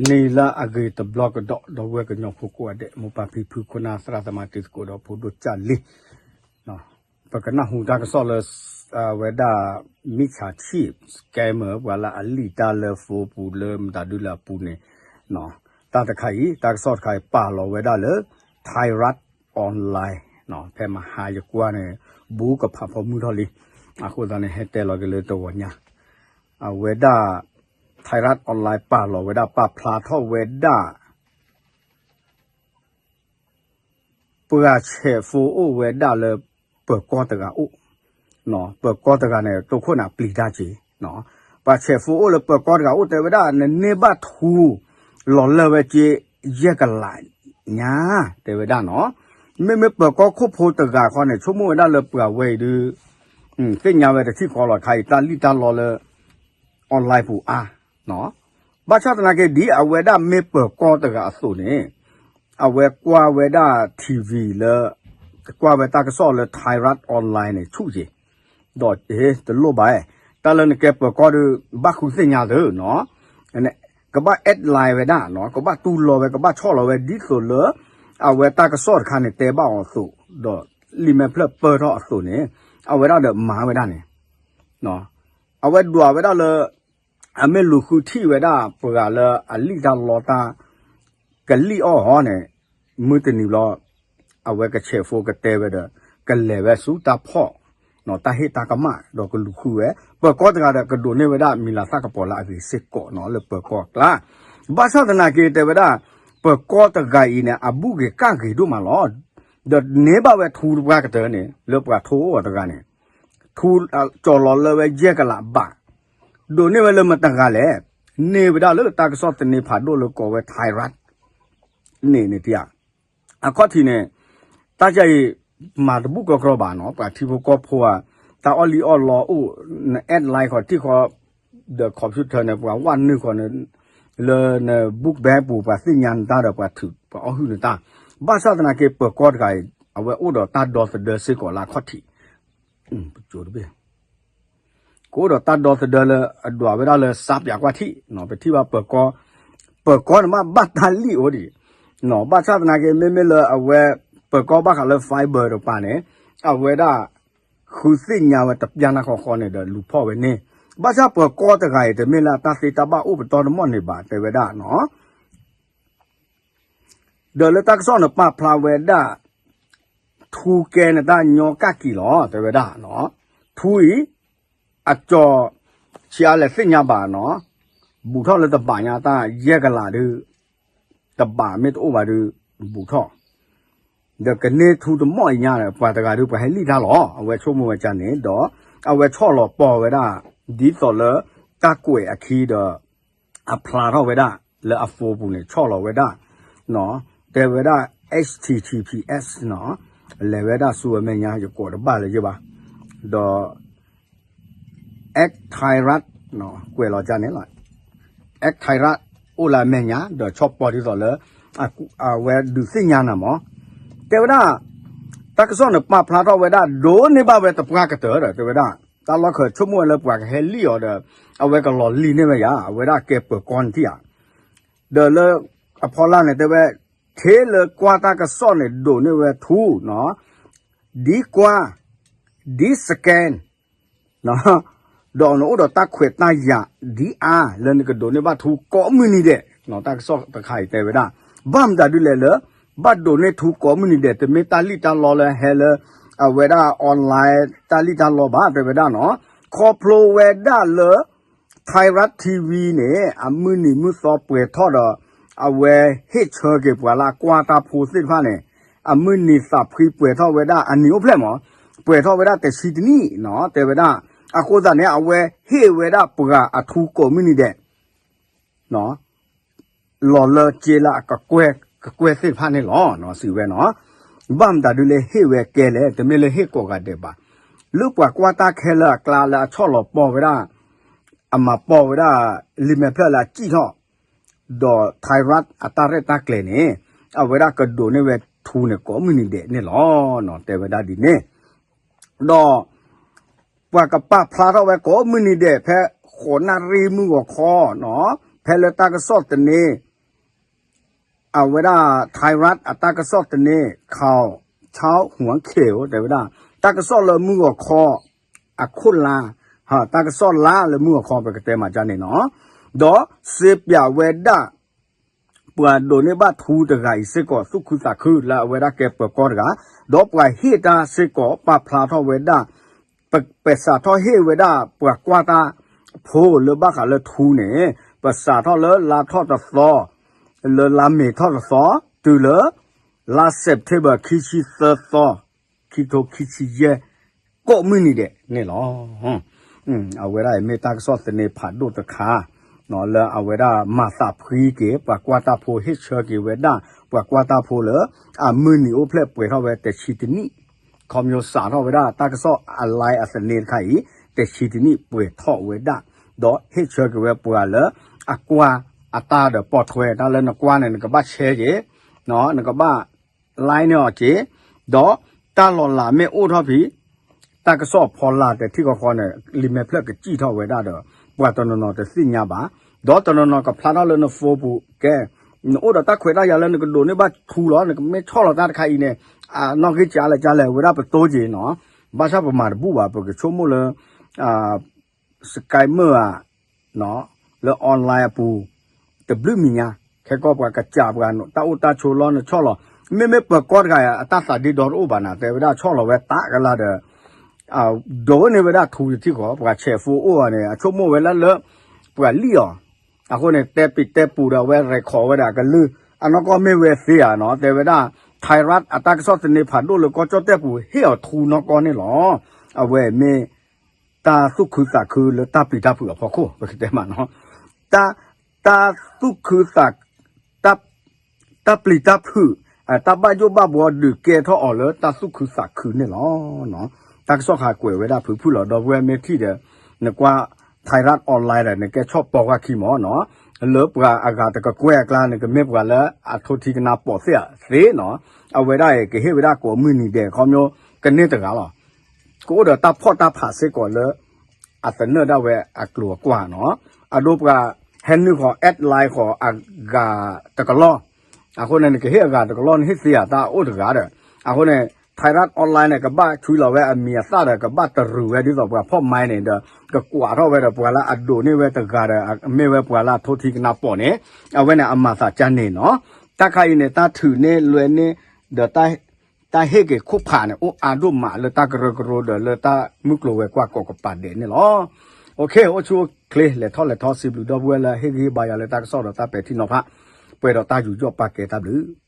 နံၤလၢအဂ့ၤတဘျီကဒီး ဒီပုၢ်ဝဲၢ်ကညီဖိကိးဂၤဒဲး မိၢ်ပၢ်ဖံဖု ခိၣ်နၢ်သရၣ်သမါ တံၤသကိးဒီးဖိဒိၣ်ကၢ်လံ, ပကနၢ်ဟူတၢ်ကစီၣ်လၢ အဝဲဒၣ် မံၣ်ဆၣ်ဆံၣ် scammer ပှၤလၢအလံၣ်တၢ်လၢ phone ပူၤလၢမတၤဒုလၢအပူၤန့ၣ်, တၢ်တခါအံၤ တၢ်ကစီၣ်တခါအံၤ ပာ်လီၤဝဲဒၣ်လၢ Thairath Online ဖဲမဟါယကွၢ်န့ၣ် ဘူးကဖးဖီမုၢ်ထီၣ်လံ, အဃိသတးန့ၣ် ဟဲတဲလီၤက့ၤလၢတဂီၤညါ, အဝဲဒၣ် Thairath Online ပာ်လီၤဝဲဒၣ် ပာ်ဖျါထီၣ်ဝဲဒၣ် ပှၤဆဲး phone အိၣ်ဝဲဒၣ်လၢ ပၢၤကီၢ်တဂၤအိၣ်, ပၢၤကီၢ်တဂၤန့ၣ် တိခိၣ်န့ၣ်ပျံၤတၢ်က့ၤ, ပှၤဆဲး phone အိၣ်လၢပၢၤကီၢ်တဂၤအိၣ် တဲဝဲဒၣ် နန့ၢ်ဘၣ်ထူ လီၤလၢဝဲက့ၤ ယဲၢ်ကလးညါ, တဲဝဲဒၣ်နီၤ, မ့မ့ၢ်ပၢၤကီၢ်ခိၣ်ဖိတဂၤခီန့ၣ် ဆိကမိၣ်ဝဲဒၣ်လၢပှၤဝဲအံၤဒုး သ့ၣ်ညါဝဲတထံၣ်ဃီလီၤ ခါအံၤတၢ်လံၣ်တၢ်လီလၢ online ပူၤအါ, ဘၣ်ဆၣ်သနာ်က့ ဒ်အဝဲဒၣ်မ့ၢ်ပၢၤကီၢ်တဂၤအသိးန့ၣ်, အဝဲကွၢ်ဝဲဒၣ် TV လၢ ကွၢ်ဝဲတၢ်ကစီၣ်လၢ Thairath Online န့ၣ် ဆူၣ်က့ၤ, ဒီး တလိၣ်ဘၣ်, တၢ်လၢနကဲပၢၤကီၢ်ဒီး ဘၣ်ဃုသ့ၣ်ညါသုနီၤ, ကဘၣ် add line ဝဲဒၣ်နီၤ, ကဘၣ်တူၢ်လိာ်ဝဲ ကဘၣ်ဆီၣ်လီၤဝဲ ဒ်သိးလၢ အဝဲတၢ်ကစီၣ်တခါန့ၣ် တဲဘၣ်အီၤအသိး, ဒီးလံာ်မဲာ်ဖျၢၣ်ပၢၢ်ထီၣ်အသိးန့ၣ်, အဝဲဒၣ်ဒီးမၤဝဲဒၣ်န့ၣ်, အဝဲဒွးဝဲဒၣ်လၢ အမ့ၢ်လူၤဃုထံၣ်ဝဲဒၣ်ပှၤလၢအလံၣ်တၢ်လီတၢ် ကလံၣ်အီၣ်အီၤန့ၣ်, မုၢ်တနံၤဘျီ အဝဲကဆဲး phone ကတဲဝဲဒီး ကလဲၤဝဲဆူတၢ်ဖီၣ် တၢ်ဟ့ၣ်တၢ်ကမၣ် ဒီးကလူၤဃုဝဲ ပၢၤကီၢ်တဂၤဒီး ကဒိးန့ၢ်ဝဲဒၣ်မံၤလၤသၣ်ကပီၤလၢအဂ့ၤစ့ၢ်ကီးနီၤ လၢပၢၤကီၢ်အကျါ, ဘၣ်ဆၣ်သနာ်က့တဲဝဲဒၣ် ပၢၤကီၢ်တဂၤအံၤန့ၣ် အဘူၣ်ဂ့ၤကၣ်ဂ့ၤဒိၣ်မးလီၤ, ဒီးန့ၢ်ဘၣ်ဝဲထူတပှၢ်ကတၢၢ်န့ၣ် လၢပှၤထိအိၣ်အီၤတဂၤန့ၣ် ထူ ကၠီၤလီၤလၢဝဲယဲၢ်ကလးဘး, ဒိးန့ၢ်ဝဲလၢမတၤတဂၤလဲၣ်, န့ၢ်ဝဲဒၣ်လၢတၢ်ကစီၣ်သန့ဖးဒိၣ်လၢကိးဝဲ Thairath န့ၣ်န့ၣ်တယၤ, အခီၣ်ထံးန့ၣ် တၢ်ကဲအံၤ မၤတဘူၣ်ကီကရီဘၣ်နီၤ ပှၤထံဖိကီၢ်ဖိဧါ, တၢ်အီၣ်လံၣ်အီၣ်လီအိၣ်, န add line ဃီထံၣ်ဃီ ဒီး computer န့ၣ် ပှၤဝဲနုာ်ဃီန့ၣ် လၢန book bank ပူၤ ပှၤသ့ၣ်ညါနတၢ်ဒီး ပှၤထုး ပှၤအီၣ်ဟုၣ်နတၢ်, ဘၣ်ဆၣ်သနာ်က့ပၢၤကီၢ်တဂၤအံၤ အဝဲအိၣ်ဒီးတၢ်ဒီသဒၢစ့ၢ်ကီးလၢအခီၣ်ထံး, ပကအိၣ်ဒီးတၢ်ဒီသဒၢလၢအဒွးဝဲဒၣ်လၢ စါပၠးကွၢ်ထံး, ပထံၣ်ဘၣ်ပၢၤကီၢ်, ပၢၤကီၢ်န့ၣ်မ့ၢ်ဘၣ်တၢ်လံၣ်အိၣ်ဒံး, ဘၣ်ဆၣ်သနာ်က့ မ့မ့ၢ်လၢအဝဲ ပၢၤကီၢ်ဘၣ်ဃးလၢ fiber တပၤန့ၣ်, အဝဲဒၣ် ဃုသ့ၣ်ညါဝဲတပျၢ်နၢ်ဃီဃီန့ၣ်ဒီးလူၤဖီၣ်ဝဲန့ၣ်, ဘၣ်ဆၣ်ပၢၤကီၢ်တဂၤအံၤ တမ့ၢ်လၢအတၢ်သ့တၢ်ဘၣ်အိၣ်ပတီၢ်တမီၢ်န့ၣ်ဘၣ် တဲဝဲဒၣ်နီၤ ဒီးလၢတၢ်ကစီၣ်န့ၣ်ပာ်ဖျါဝဲဒၣ် ထူကဲန့ၣ်တၢ်ညီကၣ်ကံၤလီၤ တဲဝဲဒၣ်, ထူအံၤ အကၠီၤ ဆံးအါလဲၣ်သ့ၣ်ညါဘၣ်နီၤ, ဘူးထီၣ်လၢတဘးညါတၢ်ယဲၢ်ကလးဒုး, တဘးမ့ၢ်တအိၣ်ဘၣ်ဒုး, ဘူးထီၣ် ဒီးကန့ၢ်ထူတမီၢ်အံၤညါဒီး ပှၤတဂၤဒုးပှၤဟဲလံၣ်တၢ်လီၤ အဝဲဆိကမိၣ်ဝဲဒ်န့ၣ်ဒီး အဝဲဆီၣ်လီၤပီၢ်ဝဲဒၣ် ဒ်သိးလၢ တၢ်ကွဲးအခံဒီး အဖျါထီၣ်ဝဲဒၣ် လၢအ phone ပူၤန့ၣ် ဆီၣ်လီၤဝဲဒၣ် တဲဝဲဒၣ် H T T P S နီၤ, လဲၤဝဲဒၣ်ဆူအမဲာ်ညါ ယကိးတဘၣ်လၢၤယဘၣ်, ဒီး X Thairath ကွဲးလီၤဒ်န့ၣ်လီၤ, X Thairath အိၣ်လၢအမဲာ်ညါ ဒီးဆီၣ်ပီၢ်ဒ်သိးလၢ အဝဲဒုးသ့ၣ်ညါနၤမး, တဲဝဲဒၣ် တၢ်ကစီၣ်န့ၣ်ပာ်ဖျါထီၣ်ဝဲဒၣ် ဒိးန့ၢ်ဘၣ်ဝဲတပှၢ်ကတၢၢ်ဒီး တဲဝဲဒၣ် တၢ်လီၢ်ခၢးဆိကမိၣ်ဝဲလၢပှၤကဟဲလံၣ်အီၤဒီး အဝဲကလီၤလံၣ်န့ၢ်ဝဲယၤ အဝဲဒၣ်ကဲပၢၤကီၢ်န့ၣ်ထံၣ်ဧါ, ဒီးလၢအဖီလာ်န့ၣ်တဲဝဲ ထဲလၢကွၢ်တၢ်ကစီၣ်န့ၣ် ဒိးန့ၢ်ဝဲထူနီၤ, ဒ်ကွၢ်, ဒ် scan ဒီးနအိၣ်ဒီးတၢ်ခွဲးတၢ်ယာ် ဒ်အါ လၢနကဒိးန့ၢ်ဘၣ်ထူကိးမုၢ်နံၤဒဲး, တၢ်ကစီၣ်တခါအံၤတဲဝဲဒၣ် ဘၣ်မတၤဒ်လဲၣ်လၢ ဘၣ်ဒိးန့ၢ်ထူကိးမုၢ်နံၤဒဲး တမ့ၢ်တၢ်လံၣ်တၢ်လီလၢဟဲလၢ အဝဲဒၣ် online တၢ်လံၣ်တၢ်လီဘၣ် တဲဝဲဒၣ်နီၤ, ခီဖျိဝဲဒၣ်လၢ Thairath T V န့ၣ် အမုၢ်နံၤမုၢ်သီပှဲၤထီၣ်ဒီး အဝဲဟ့ၣ်ဆၢက့ၤပှၤလၢအကွၢ်တၢ်ဖိသ့ၣ်တဖၣ်န့ၣ် အမုၢ်နံၤသးဖှံပှဲၤထီၣ်ဝဲဒၣ်အနံၤအိၣ်ဖျဲၣ်မး, ပှဲၤထီၣ်ဝဲဒၣ်တဆံတနံၣ်နီၤ တဲဝဲဒၣ်, အဃိသတးန့ၣ် အဝဲဟ့ၣ်ဝဲဒၣ်ပှၤအထူကိးမုၢ်နံၤဒဲး လီၤလၢက့လၢအကကွဲၢ် ကကွဲၢ်သ့ၣ်တဖၣ်န့ၣ်လီၤ စံးဝဲနီၤ, ဘၣ်မတၤဒ်လဲၣ်ဟ့ၣ်ဝဲကဲလဲၣ် တမ့ၢ်လၢဟ့ၣ်ကိးဂၤဒဲးဘၣ်, လၢပှၤကွၢ်တၢ်ခဲလၢာ်အကျါလၢအဆီၣ်လီၤပီၢ်ဝဲဒၣ်, အမၤပီၢ်ဝဲဒၣ် လံာ်မဲာ်ဖျၢၣ်လၢအစံၣ်ထီၣ်, ဒီး Thairath အတၢ်ရဲၣ်တၢ်ကျဲၤန့ၣ် အဝဲဒၣ်ကဒိးန့ၢ်ဝဲထူန့ၣ်ကိးမုၢ်နံၤဒဲးန့ၣ်လီၤ တဲဝဲဒၣ်ဒ်န့ၣ်, ဒီး ပှၤကပာ်ဖျါထီၣ်ဝဲကိးမုၢ်နံၤဒဲး ဖဲဃိးနၣ်ရံၣ်မုၢ်ဂီၤခီနီၤ, ဖဲလၢတၢ်ကစီၣ်သန့ အဝဲဒၣ် Thai Rat အတၢ်ကစီၣ်သန့ Khao Chao Huang Keo တဲဝဲဒၣ် တၢ်ကစီၣ်လၢမုၢ်ဂီၤခီ အခိၣ်လါ, တၢ်ကစီၣ်လါလၢမုၢ်ဂီၤခီ ပကတဲမးကန့ၣ်နီၤ, ဒီးစ့ပၠးဝဲဒၣ် ပှၤဒိးန့ၢ်ဘၣ်ထူတဂၤအံၤစ့ၢ်ကီး သူၣ်ခုသးခုလၢအဝဲဒၣ်ကဲပၢၤကီၢ်တဂၤ, ဒီးပှၤဟ့ၣ်တၢ်စ့ၢ်ကီး ပာ်ဖျါထီၣ်ဝဲဒၣ် ပ ပစးထီၣ်ဟ့ၣ်ဝဲဒၣ်ပှၤကွၢ်တၢ်ဖိလၢဘၣ်ဃးလၢထူန့ၣ် ပစးထီၣ်လၢလါထီၣ်တသီ လၢလါမ့ၤထီၣ်တသီ တုၤလၢ လါ September ခံဆံသၢသီ ခံထိခံဆံယဲၢ် ကိးမုၢ်နံၤဒဲးန့ၣ်လီၤ. အဝဲဒၣ်အံၤမ့ၢ်တၢ်ကစီၣ်သန့ဖးဒိၣ်တခါ လၢအဝဲဒၣ်မၤသးဖှံက့ၤ ပှၤကွၢ်တၢ်ဖိ ဟ့ၣ်ဆၢက့ၤဝဲဒၣ် ပှၤကွၢ်တၢ်ဖိလၢ အမုၢ်နံၤအိၣ်ဖျဲၣ်ပှဲၤထီၣ်ဝဲတဆံတနံၣ် ခီဖျိစးထီၣ်ဝဲဒၣ်တၢ်ကစီၣ်အ live အသန့တခါအံၤ တဆံတနံၣ်ပှဲၤထီၣ်ဝဲဒၣ်, ဒီးဟ့ၣ်ဆၢက့ၤဝဲပှၤလၢ အကွၢ်အတၢ်ဒီးပိာ်ထွဲ တၢ်လၢနကွၢ်န့ၣ် နကဘၣ် share က့ၤ, နကဘၣ် like န့ၢ်အီၤက့ၤ, ဒီးတၢ်လီၤလးမ့ၢ်အိၣ်ထီၣ်ဖဲ တၢ်ကစီၣ်ဖီလာ်တထံၣ်ဃီဃီန့ၣ် လံာ်မဲာ်ဖျၢၣ်ကစံၣ်ထီၣ်ဝဲဒၣ်ဒီး ပှၤတနီၤနီၤတသ့ၣ်ညါဘၣ်, ဒီးတနီၤနီၤကဖျါထီၣ်လၢန phone ပူၤ ကဲ နအိၣ်ဒီးတၢ်ခွဲးတၢ်ယာ်လၢနကဒိးန့ၢ်ဘၣ်ထူလီၤ နကမ့ၢ်ဆီၣ်လီၤတၢ်တခါအံၤန့ၣ် အနီၣ်ဂံၢ်ကလဲၣ်ကလဲၣ် ဝဲဒၣ်ပတိၢ်က့ၤနီၤ, ဘၣ်ဆၣ်ပမၤတဘူၣ်ဘၣ် ပကဆိကမိၣ်လၢ scammer ဧါ လၢ online အပူၤ တဘျုးမံၤညါ ခဲကီၢ်ပှၤကစးပှၤတၢ်အိၣ်တၢ်ဆိးလီၢ်နဆီၣ်လီၤ, မ့မ့ၢ်ပၢၤကီၢ်တဂၤ အတၢ်သးဒ့ဒီတအိၣ်ဘၣ်နၤ တဲဝဲဒၣ်ဆီၣ်လီၤဝဲတၢ်ကလါဒီး ဒိးန့ၢ်ဝဲဒၣ်ထူတထံၣ်ဃီ ပှၤဆဲး phone အိၣ်အီၤန့ၣ် အဆိကမိၣ်ဝဲလၢလၢ ပှၤလံၣ်အီၤ, အဃိန့ၣ် တဲပံၤတဲပူၤဒီးအဝဲ record ဝဲဒၣ်ကလုၢ် အနီၢ်ကီၢ်မ့ၢ်ဝဲသ့ဧါနီၤ တဲဝဲဒၣ် Thai Rat အတၢ်ကစီၣ်သန့ဖးဒိၣ်လၢကီၢ်ကၠီၣ်တဲၣ်ပူၤ ဟ့ၣ်အီၤထူနီၢ်ကီၢ်န့ၣ်လီၤ. အဝဲမ့ၢ် တၢ်သူၣ်ခုသးခုလၢတၢ်ပျံၤတၢ်ဖုးအဖီခိၣ် ပကတဲမးနီၤ, တၢ် တၢ်သူၣ်ခုသး တၢ် တၢ်ပျံၤတၢ်ဖုး တၢ်ဘၣ်ယိၣ်ဘၣ်ဘှီဒုးကဲထီၣ်အီၤလၢတၢ်သူၣ်ခုသးခုန့ၣ်လီၤ. တၢ်ကစီၣ်ခါကွဲးဝဲဒၣ်ဖုဖုလီၤ ဒီပုၢ်ဝဲၢ်မ့ၢ်ထံၣ်ဒီး နကွၢ် Thai Rat online ဒီး နကဲဆီၣ်ပိာ်ကွၢ်ခံမးနီၤ, လၢပှၤအဂၤတကကွဲၢ်အကျါ နကမ့ၢ်ပှၤလၢအထိထံကနါပိာ်သ့ၣ်သ့နီၤ, အဝဲဒၣ်အံၤ ကဟ့ၣ်ဝဲဒၣ်ကိးမုၢ်နံၤဒဲး ခီဖျိ ကန့ၢ်တဂၤလီၤ. ကအိၣ်ဒီးတၢ်ဖီၣ်တၢ်ဖးစ့ၢ်ကီးလၢ အသနၢၣ်ဒၣ်ဝဲအကျိၤအကွာ်နီၤ, အဒိပှၤဟဲနုာ်ဃီၤ add line ဃီၤအဂၤတကလီၢ်, အဃိန့ၣ် နကဟ့ၣ်အဂၤတကလီၢ် နဟ့ၣ်သ့ဧါ တၢ်အိၣ်တဂၤဒီး, အဃိန့ၣ် Thai Rat online န့ၣ် ကဘၣ်ဆွံလီၤဝဲအမံၤအသၣ်ဒီး ကဘၣ်တရုာ်ဝဲဒ်သိးပှၤဖီၣ်မါန့ၣ်ဒီး ကကွၢ်ထီၣ်ဝဲဒီးပှၤလၢအဒိးန့ၢ်ဝဲတဂၤဒီး မ့ၢ်ဝဲပှၤလၢအထိထံကနါပိာ်န့ၣ်, အဝဲန့ၣ်အမၤသးကါန့ၣ်နီၤ, တၢ်ခါအံၤန့ၣ် တၢ်ထုးန့ၢ်လွဲန့ၢ် ဒီး တၢ်ဟ့ၣ်က့ၤခိၣ်ဖးန့ၣ် အိၣ်အါဒိၣ်မးလၢတၢ်ကရၢကရိဒီးလၢတၢ်မုၢ်ကျိၤဝဲၤကွာ်ကိးကပၤဒဲးန့ၣ်လီၤ. အိၣ်ဆူၣ်အိၣ်ချ့ လဲၤထီၣ်လဲၤထီ စံးဘျုးဒီပုၢ်ဝဲၢ်လၢဟ့ၣ်ဂံၢ်ဟ့ၣ်ဘါယၤလၢတၢ်ကစီၣ်ဒီးတၢ်ပဲာ်ထံနီၤဖး, ပှဲၤဒီးတၢ်ယူးယီၣ်ပာ်ကဲတၢ်ဘျုး